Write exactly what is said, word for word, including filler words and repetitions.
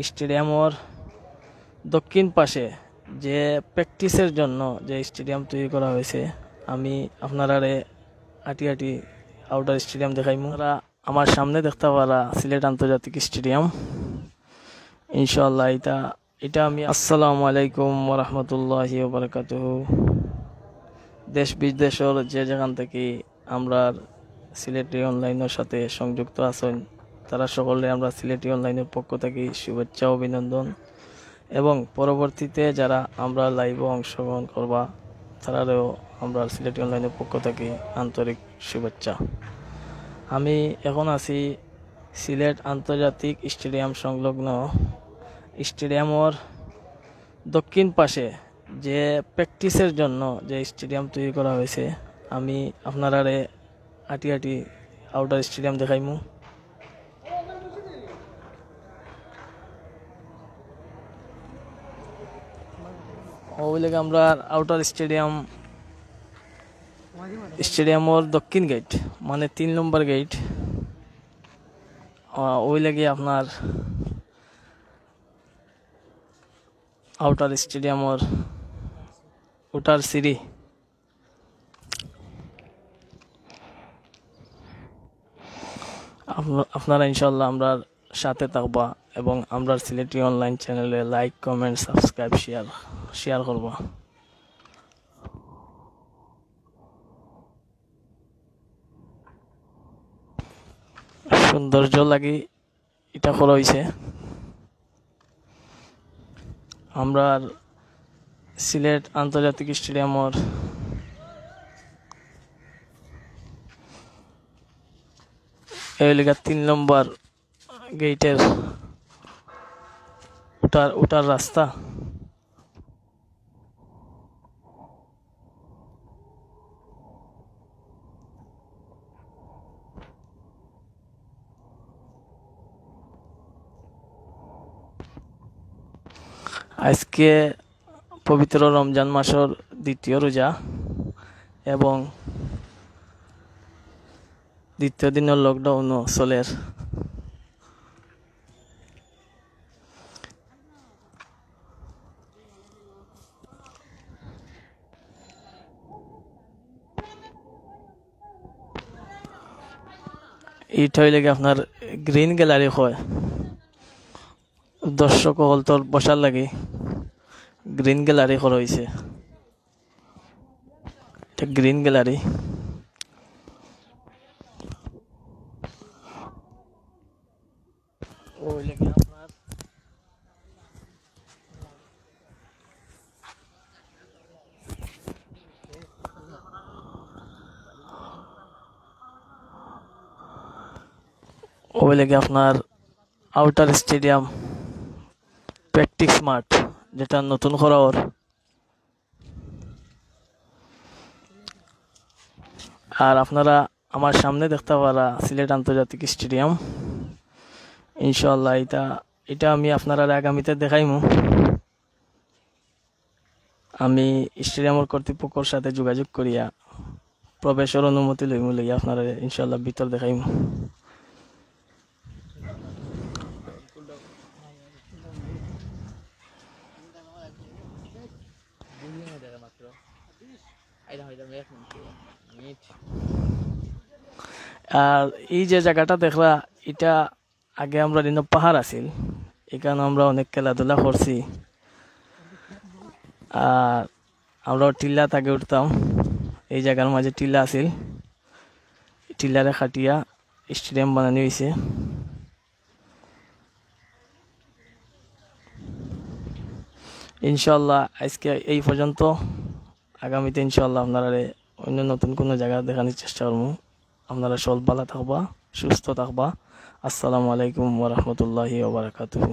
স্টেডিয়ামর দক্ষিণ পাশে যে প্র্যাকটিসের জন্য যে স্টেডিয়াম তৈরি করা হয়েছে, আমি আপনারারে আটি আটি আউটার স্টেডিয়াম দেখাইমু। আপনারা আমার সামনে দেখতা পারা সিলেট আন্তর্জাতিক স্টেডিয়াম। ইনশাআল্লাহ, এটা, এটা আমি, আসসালামু আলাইকুম ওয়া রাহমাতুল্লাহি ওয়া বারাকাতুহু। দেশ বিদেশর যে যেখান থাকি আমরার সিলেটি অনলাইনর সাথে সংযুক্ত আছইন, তারা সকলরে আমরা সিলেটি অনলাইনর পক্ষ থাকি শুভেচ্ছা ও অভিনন্দন, এবং পরবর্তীতে যারা আমরার লাইভো অংশগ্রহণ করবা, তারারেও আমরার সিলেটি অনলাইনর পক্ষ থাকি আন্তরিক শুভেচ্ছা। আমি এখন আছি সিলেট আন্তর্জাতিক স্টেডিয়াম সংলগ্ন স্টেডিয়ামর দক্ষিণ পাশে যে প্র্যাকটিসের জন্য যে স্টেডিয়াম তৈরি করা হয়েছে, আমি আপনারারে আটি আটি আউটার স্টেডিয়াম দেখাইমু। ওই লাগে আমরা আউটার স্টেডিয়াম, স্টেডিয়ামর দক্ষিণ গেট, মানে তিন নম্বর গেট, আহ, ওই লাগে আপনার আউটার স্টেডিয়ামর উঠার সিঁড়ি। আপনা-, আপনারা ইনশাআল্লাহ আমরার সাথে থাকবা এবং আমরার সিলেটি অনলাইন চ্যানেলে like, comment, subscribe, share, share করবা। সৌন্দর্য লাগি এটা করা হইছে। আমরার সিলেট আন্তর্জাতিক স্টেডিয়ামর এই লেগা তিন নম্বর গেটের উঠার, উঠার রাস্তা। আজকে পবিত্র রমজান মাসর দ্বিতীয় রোজা এবং দ্বিতীয় দিনর লকডাউনও চলের। ইটা অইলে কি আপনার গ্রিন গ্যালারি কয়, দর্শক অকলতর বসার লাগি গ্রিন গ্যালারি করা হইছে। এটা গ্রিন গ্যালারি। ওই লাগে আপনার ওই লাগে আপনার আউটার স্টেডিয়াম প্র্যাকটিস মাঠ, যেটা নতুন করা ওর। আর আপনারা আমার সামনে দেখতা পারা সিলেট আন্তর্জাতিক স্টেডিয়াম। ইনশাআল্লাহ, এটা, এটা আমি আপনারারে আগামীতে দেখাইমু। আমি স্টেডিয়ামর কর্তৃপক্ষর সাথে যোগাযোগ করিয়া প্রবেশর অনুমতি লইমু, লইয়া আপনারারে ইনশাআল্লাহ ভিতর দেখাইমু। আর এই যে জাগাটা দেখরা, ইটা আগে আমরার ইনো পাহাড় আছিল, ইখানো আমরা অনেক খেলাধুলা করছি। আর আমরা টিল্লাত আগে উঠতাম, এই জাগার মাঝে টিল্লা আছিল, টিল্লারে কাটিয়া স্টেডিয়াম বানানি হইছে। ইনশাআল্লাহ, আজকে এই পর্যন্ত। আগামীতে ইনশাআল্লাহ আপনারারে অন্য নতুন কোনো জাগা দেখানির চেষ্টা করমু। আপনারা সব ভালা থাকবা, সুস্থ থাকবা। আসসালামু আলাইকুম ওয়া রাহমাতুল্লাহি ওয়া বারাকাতুহু।